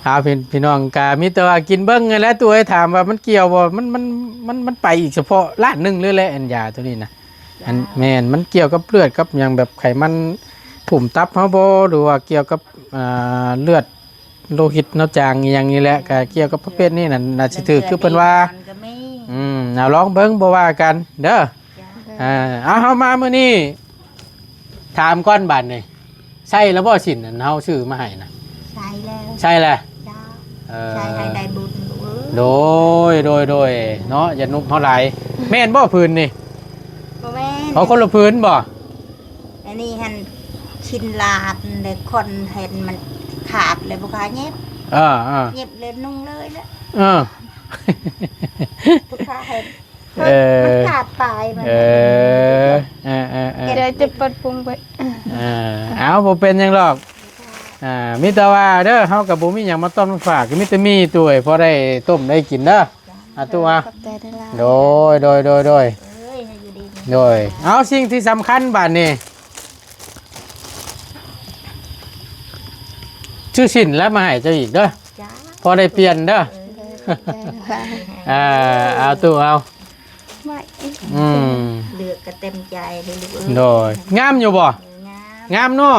ເອົາ ພີ່ ພີ່ນ້ອງກໍມີແຕ່ວ່າກິນເບິ່ງຫັ້ນແຫຼະ ຕູ້ເອີຍ ຖາມວ່າມັນກ່ຽວບໍ່ ມັນ ມັນ ມັນ ມັນໄປອີກສະເພາະລ້ານໜຶ່ງເລີຍແຫຼະ ອັນຢາໂຕນີ້ນະ ອັນ ແມ່ນ ມັນກ່ຽວກັບເລືອດກັບຫຍັງ ແບບໄຂມັນຜຸ້ມຕັບເຮົາບໍ່ ຫຼືວ່າກ່ຽວກັບ ອ່າ ເລືອດໂລຫິດເນາະ ຈາງອີ່ຫຍັງນີ້ແຫຼະ ກໍກ່ຽວກັບປະເພດນີ້ນະ ໜ້າຊິຖືກຄືເພິ່ນວ່າ ອືມ ເອົາລອງເບິ່ງ ບໍ່ວ່າກັນເດີ. ເອີ ເອົາ ເຮົາມາມື້ນີ້ ຖາມກ່ອນບາດນີ້ ໃສ່ແລ້ວບໍ່? ສິ້ນອັນເຮົາຊື້ມາໃຫ້ນະ ໃສ່ແລ້ວ ໃສ່ແລ້ວ ເຈົ້າ ເອີ ໃສ່ໃຫ້ໄດ້ບຸນ ໂດຍ ໂດຍ ໂດຍ ເນາະ ຢ່ານຸບເຮົາຫຼາຍ ແມ່ນບໍ່ຜືນນີ້? ບໍ່ແມ່ນ ເອົາ ຄົນລະຜືນບໍ່? ອັນນີ້ຫັ້ນ ຊິນລາດ ແລ້ວຄົນເຫັນມັນຂາດ ແລ້ວບໍ່ກ້າເຫຍັບ ເອີ ເອີ ເຫຍັບແລ້ວນຸ່ງເລີຍແຫຼະ ເອີ ບໍ່ກ້າເຫັນ ເອີ ມັນຂາດປາຍມັນ ເອີ ເອີ ເອີ ເອີ ເອີ ເອີ ເອົາ ບໍ່ເປັນຫຍັງດອກ ອ່າ ມີແຕ່ວ່າເດີ ເຮົາກໍບໍ່ມີຫຍັງມາຕ້ອນມາຝາກ ກໍມີແຕ່ໝີ່ ຕູ້ເອີຍ ພໍໄດ້ຕົ້ມໄດ້ກິນເດີ ອ່າ ຕູ້ ອ່າ ຂອບໃຈຫຼາຍໆ ໂດຍ ໂດຍ ໂດຍ ໂດຍ ເອີຍ ໃຫ້ຢູ່ດີ ໂດຍ ເອົາ ສິ່ງທີ່ສຳຄັນບາດນີ້ ຊື້ສິ້ນແລ້ວມາໃຫ້ເຈົ້າອີກເດີ ຈ້າ ພໍໄດ້ປ່ຽນເດີ ເອີ ຂອບໃຈຫຼາຍໆ ອ່າ ເອົາຕູ້ເອົາ ອືມ ເລືອກກໍເຕັມໃຈເລີຍລູກເອີຍ ໂດຍ ງາມຢູ່ບໍ່? ງາມ ງາມເນາະ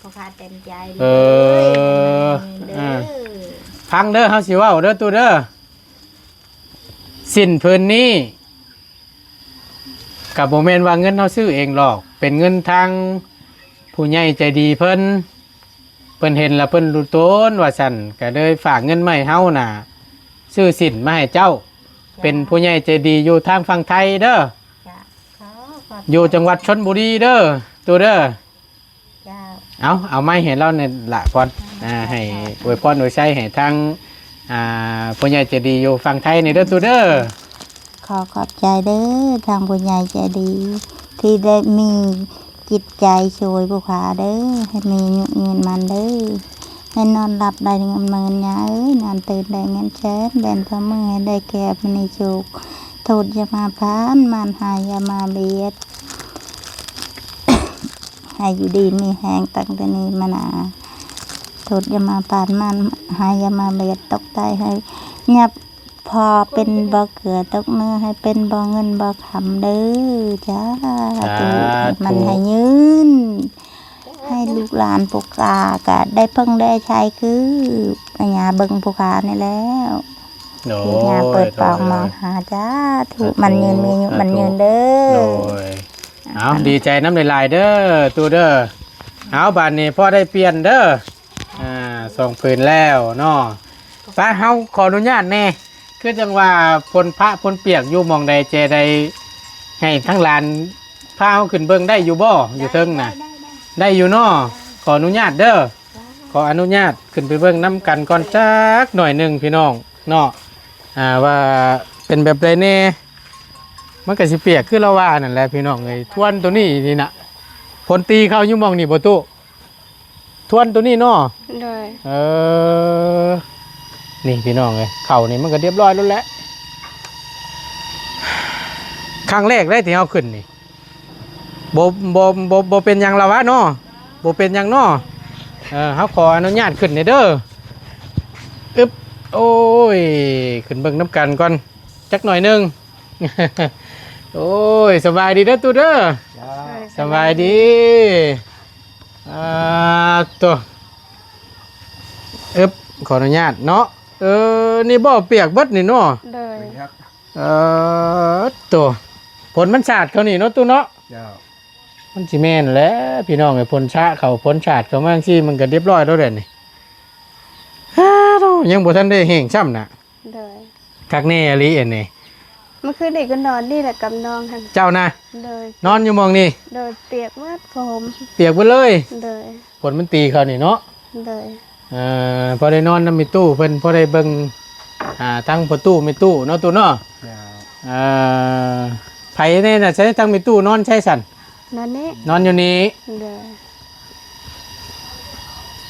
ພໍ່ຄ້າເຕັມໃຈເລີຍ ເອີ ເດີ ອ່າ ຟັງເດີ ເຮົາຊິເວົ້າເດີຕູ້ເດີ ສິ້ນຜືນນີ້ ກໍບໍ່ແມ່ນວ່າເງິນເຮົາຊື້ເອງດອກ ເປັນເງິນທາງຜູ້ໃຫຍ່ໃຈດີເພິ່ນ ເພິ່ນເຫັນລະເພິ່ນຮູ້ຕົນວ່າຊັ້ນ ກໍເລີຍຝາກເງິນມາໃຫ້ເຮົານະ ຊື້ສິ້ນມາໃຫ້ເຈົ້າ ເປັນຜູ້ໃຫຍ່ໃຈດີຢູ່ທາງຝັ່ງໄທເດີ ເຈົ້າ ຢູ່ຈັງຫວັດຊົນບຸຣີເດີ ຕູ້ເດີ ເຈົ້າ ເອົາ ເອົາໄມໃຫ້ລາວແດ່ລະພອນ ອ່າ ໃຫ້ອວຍພອນອວຍໄຊໃຫ້ທາງ ອ່າ ຜູ້ໃຫຍ່ໃຈດີຢູ່ຝັ່ງໄທນີ້ເດີຕູ້ເດີ. ຂໍຂອບໃຈເດີ ທາງຜູ້ໃຫຍ່ໃຈດີ ທີ່ໄດ້ມີຈິດໃຈຊ່ວຍຜູ້ຂ້າເດີ ໃຫ້ມີອາຍຸຍືນໝັ້ນເດີ ໃຫ້ນອນຫຼັບໄດ້ເງິນໝື່ນ ຍ່າເອີຍ ນອນຕື່ນໄດ້ເງິນແສນ ແບນຝ່າມືໃຫ້ໄດ້ແກ້ວມະນີໂຊກ ໂທດຢ່າມາຜ່ານ ມານຮ້າຍຢ່າມາບຽດ ໃຫ້ຢູ່ດີມີແຮງຕັ້ງແຕ່ນີ້ມາໜ້າ ໂທດຢ່າມາຜ່ານ ມານຮ້າຍຢ່າມາບຽດ ຕົກໃຕ້ໃຫ້ຫຍັບພໍເປັນບໍ່ເກືອ ຕົກເໜືອໃຫ້ເປັນບໍ່ເງິນບໍ່ຄຳເດີ ສາທຸ ສາທຸ ມັນໃຫ້ຍືນ ໃຫ້ລູກຫຼານຜູ້ຂ້າກະໄດ້ເພິ່ງໄດ້ໃຊ້ຄືພະຍາເບິ່ງຜູ້ຂ້ານີ້ແລ້ວ ໂດຍ ທີ່ຍາເປີດປາກມາຫາ ສາທຸ ໂດຍ ມັນຍືນມີອາຍຸມັນຍືນເດີ ໂດຍ ເອົາ ດີໃຈນຳຫຼາຍໆເດີຕູ້ເດີ. ເອົາ ບາດນີ້ພໍໄດ້ປ່ຽນເດີ ອ່າ ສອງຜືນແລ້ວເນາະ. ໄປ ເຮົາຂໍອະນຸຍາດແດ່ ຄືຈັ່ງວ່າຝົນພະຝົນປຽກຢູ່ໝ່ອງໃດ ແຈໄດ້ໃຫ້ທັງຫຼານພາເຮົາຂຶ້ນເບິ່ງໄດ້ຢູ່ບໍ່? ຢູ່ເທິງນະ ໄດ້ ໄດ້ ໄດ້ຢູ່ເນາະ. ຂໍອະນຸຍາດເດີ ຂໍອະນຸຍາດຂຶ້ນໄປເບິ່ງນຳກັນກ່ອນຈັກໜ້ອຍໜຶ່ງພີ່ນ້ອງເນາະ ອ່າ ວ່າເປັນແບບໃດແດ່. ມັນກໍຊິປຽກຄືລາວວ່ານັ້ນແຫຼະພີ່ນ້ອງເອີຍ ທວນໂຕນີ້ນີ້ນະ ຝົນຕີເຂົ້າຢູ່ໝ່ອງນີ້ບໍ່ຕູ້? ທວນໂຕນີ້ເນາະ ໂດຍ ເອີ ນີ້ພີ່ນ້ອງເອີຍ ເຂົ້ານີ້ມັນກໍຮຽບຮ້ອຍໂລດແຫຼະ ຄັ້ງແລກເດ້ທີ່ເຮົາຂຶ້ນນີ້ ບໍ່ ບໍ່ ບໍ່ ບໍ່ເປັນຫຍັງລະວະເນາະ ບໍ່ເປັນຫຍັງເນາະ. ເອີ ເຮົາຂໍອະນຸຍາດຂຶ້ນແດ່ເດີ ອຶບ ໂອ້ຍ ຂຶ້ນເບິ່ງນຳກັນກ່ອນຈັກໜ້ອຍໜຶ່ງ. ໂອ້ຍ ສະບາຍດີເດີຕູ້ເດີ ສະບາຍດີ ອ່າ ໂຕ ອຶບ ຂໍອະນຸຍາດເນາະ. ເອີ ນີ້ບໍ່ ປຽກເບິດນີ້ເນາະ ໂດຍ ເອີ ໂຕ ຝົນມັນສາດເຂົ້ານີ້ເນາະຕູ້ເນາະ ເຈົ້າ ມັນຊິແມ່ນແຫຼະພີ່ນ້ອງເອີຍ ຝົນສາດເຂົ້າ ຝົນສາດເຂົ້າມາຈັ່ງຊີ້ ມັນກໍຮຽບຮ້ອຍໂລດແຫຼະນີ້. ອ້າໂທ້ ຍັງບໍ່ທັນໄດ້ແຫ້ງຊ້ຳນະ ໂດຍ ຄັກແນ່ອີ່ຫຼີອັນນີ້. ເມື່ອຄືນນີ້ກໍນອນນີ້ແຫຼະກັບນ້ອງຫັ້ນ ເຈົ້ານະ ໂດຍ ນອນຢູ່ໝ່ອງນີ້ ໂດຍ ປຽກໝົດຜ້າຫົ່ມ ປຽກເບິດເລີຍ ໂດຍ ຝົນມັນຕີເຂົ້ານີ້ເນາະ ໂດຍ ເອີ ພໍໄດ້ນອນນຳແມ່ຕູ້ເພິ່ນ ພໍໄດ້ເບິ່ງ ອ່າ ທັງພໍ່ຕູ້ແມ່ຕູ້ເນາະຕູ້ເນາະ ເອີ ໃຜແນ່ນະ ໃສ ທັງແມ່ຕູ້ນອນໃສຊັ້ນ? ນອນນີ້ ນອນຢູ່ນີ້ ໂດຍ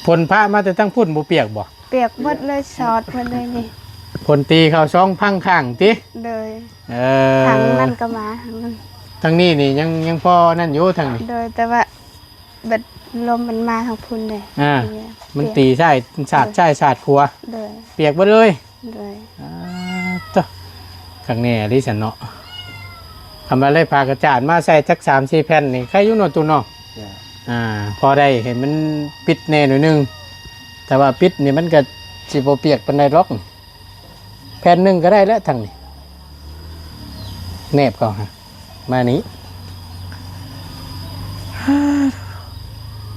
ຝົນພະມາແຕ່ທາງພຸ້ນບໍ່ປຽກບໍ່? ປຽກໝົດເລີຍ ຊອດໝົດເລີຍນີ້ ຝົນຕີເຂົ້າສອງພັງຂ້າງຕິ? ໂດຍ ເອີ ທາງນັ້ນກໍມາ ທາງນັ້ນ ທາງນີ້ນີ້ຍັງ ຍັງພໍນັ້ນຢູ່ທາງນີ້ ໂດຍ ແຕ່ວ່າ ແບບລົມມັນມາທາງພຸ້ນເດ້ ອ່າ ມັນຕີຊ້າຍສາດຊ້າຍສາດຂວາ ໂດຍ ປຽກເບິດເລີຍ ໂດຍ ອ່າ ໂທ້ ຄັກແນ່ອີ່ຫຼີຊັ້ນເນາະ. ຄັນວ່າໄດ້ຜ້າກະຈາດມາໃສ່ຈັກສາມສີ່ແຜ່ນນີ້ ໄຄຢູ່ເນາະຕູ້ເນາະ ເຈົ້າ ອ່າ ພໍໄດ້ໃຫ້ມັນປິດແນ່ໜ້ອຍໜຶ່ງ ແຕ່ວ່າປິດນີ້ມັນກໍຊິບໍ່ປຽກປານໃດດອກ ແຜ່ນໜຶ່ງກໍໄດ້ແລ້ວທາງນີ້ ແນບເຂົ້າຫາ ມານີ້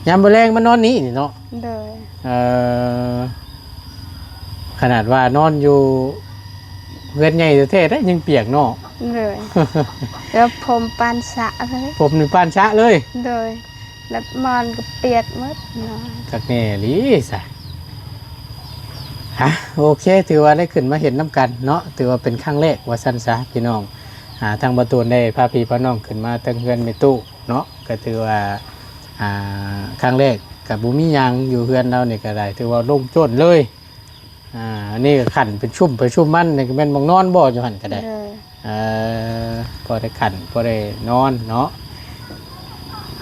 ຍາມມື້ແລງມານອນນີ້ນີ້ເນາະ ໂດຍ ເອີ ຂະໜາດວ່ານອນຢູ່ເຮືອນໃຫຍ່ແທ້ໆ ໄດ້ຍັງປຽກເນາະ ໂດຍ ແລ້ວຜົມປານສະເລີຍ ຜົມນີ້ປານສະເລີຍ ໂດຍ ແລ້ວໝອນກໍປຽກໝົດເນາະ ຄັກແນ່ອີ່ຫຼີຊະ. ອ່ະ ໂອເຄ ຖືວ່າໄດ້ຂຶ້ນມາເຫັນນຳກັນເນາະ ຖືວ່າເປັນຄັ້ງແລກວ່າຊັ້ນຊະພີ່ນ້ອງ ອ່າ ທາງບ່າວຕູນໄດ້ພາພີ່ພານ້ອງຂຶ້ນມາເທິງເຮືອນແມ່ຕູ້ເນາະ ກໍຖືວ່າ ອ່າ ຄັ້ງແລກ ກໍບໍ່ມີຫຍັງ ຢູ່ເຮືອນລາວນີ້ກໍໄດ້ ຖືວ່າໂລ່ງໂຈ້ນເລີຍ ອ່າ ອັນນີ້ກໍຂັ້ນເປັນຊຸມໄປຊຸມມັນ ນີ້ກໍແມ່ນໝ່ອງນອນບໍ່ ຢູ່ຫັ້ນກໍໄດ້ ເອີ ພໍໄດ້ຂັ້ນ ພໍໄດ້ນອນເນາະ.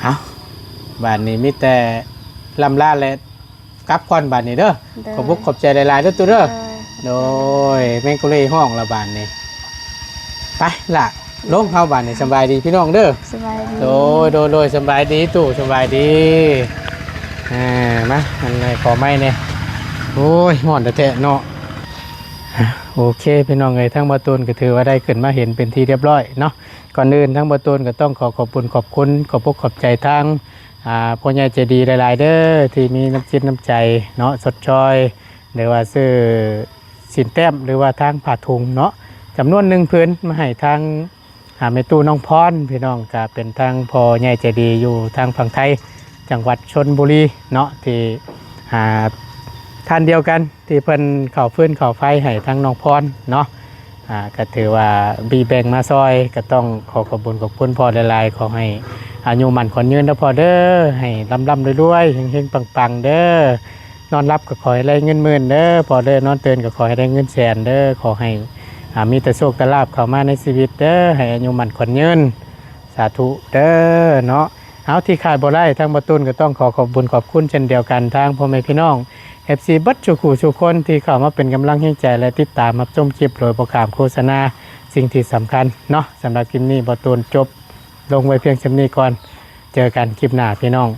ເອົ້າ ບາດນີ້ມີແຕ່ລ່ຳລາ ແລະ ກັບກ່ອນບາດນີ້ເດີ ໂດຍ ຂອບອົກຂອບໃຈຫຼາຍໆເດີຕູ້ເດີ ໂດຍ ໂດຍ ແມງໂກເລຮ້ອງລະບາດນີ້ ໄປລະ ລົງເຮົາບາດນີ້ ສະບາຍດີພີ່ນ້ອງເດີ ສະບາຍດີ ໂດຍ ໂດຍ ໂດຍ ສະບາຍດີຕູ້ ສະບາຍດີ ອ່າ ມາ ອັນໃນຂໍໄມ້ແດ່ ໂອ້ຍ ຮ້ອນແທ້ໆເນາະ. ໂອເຄ ພີ່ນ້ອງເອີຍ ທາງບ່າວຕູນກໍຖືວ່າໄດ້ຂຶ້ນມາເຫັນເປັນທີ່ຮຽບຮ້ອຍເນາະ ກ່ອນອື່ນທາງບ່າວຕູນກໍຕ້ອງຂໍຂອບບຸນຂອບຄຸນ ຂອບອົກຂອບໃຈທາງ ອ່າ ຜູ້ໃຫຍ່ໃຈດີຫຼາຍໆເດີ ທີ່ມີນ້ຳຈິດນ້ຳໃຈເນາະ ຊົດຊ່ອຍ ຫຼືວ່າຊື້ສີນແຕ້ມ ຫຼືວ່າທາງຜ້າຖົງເນາະ ຈຳນວນໜຶ່ງຜືນ ມາໃຫ້ທາງ ອ່າ ແມ່ຕູ້ນ້ອງພອນ ພີ່ນ້ອງ ກໍເປັນທາງພໍ່ໃຫຍ່ໃຈດີຢູ່ທາງຝັ່ງໄທ ຈັງຫວັດຊົນບູລີເນາະ ທີ່ ອ່າ ທ່ານດຽວກັນທີ່ເພິ່ນເຂົ້າຟືນເຂົ້າໄຟໃຫ້ທາງນ້ອງພອນເນາະ ອ່າ ກໍຖືວ່າມີແບ່ງມາຊ່ອຍ ກໍຕ້ອງຂໍຂອບບຸນຂອບຄຸນພໍ່ຫຼາຍໆ ຂໍໃຫ້ອາຍຸໝັ້ນຂວັນຍືນເດີພໍ່ເດີ ໃຫ້ລ່ຳໆລວຍໆ ເຮັງໆປັງໆເດີ ນອນຫຼັບກໍຂໍໃຫ້ໄດ້ເງິນໝື່ນເດີພໍ່ເດີ ນອນຕື່ນກໍຂໍໃຫ້ໄດ້ເງິນແສນເດີ ຂໍໃຫ້ ອ່າ ມີແຕ່ໂຊກແຕ່ລາບເຂົ້າມາໃນຊີວິດເດີ ໃຫ້ອາຍຸໝັ້ນຂວັນຍືນ ສາທຸເດີເນາະ. ເອົາ ທີ່ຂາດບໍ່ໄດ້ ທາງບ່າວຕູນກໍຕ້ອງຂໍຂອບບຸນຂອບຄຸນເຊັ່ນດຽວກັນ ທາງພໍ່ແມ່ພີ່ນ້ອງ ເອັຟຊີ ເບິດສູ່ຄູ່ສູ່ຄົນ ທີ່ເຂົ້າມາເປັນກຳລັງແຮງໃຈ ແລະ ຕິດຕາມຮັບຊົມຄລິບໂດຍບໍ່ຂ້າມໂຄສະນາ. ສິ່ງທີ່ສຳຄັນເນາະ ສຳລັບຄລິບນີ້ ບ່າວຕູນຈົບລົງໄວ້ພຽງສ່ຳນີ້ກ່ອນ ເຈີກັນຄລິບໜ້າພີ່ນ້ອງ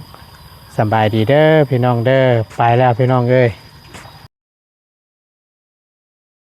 ສະບາຍດີເດີພີ່ນ້ອງເດີ ໄປແລ້ວພີ່ນ້ອງເອີຍ.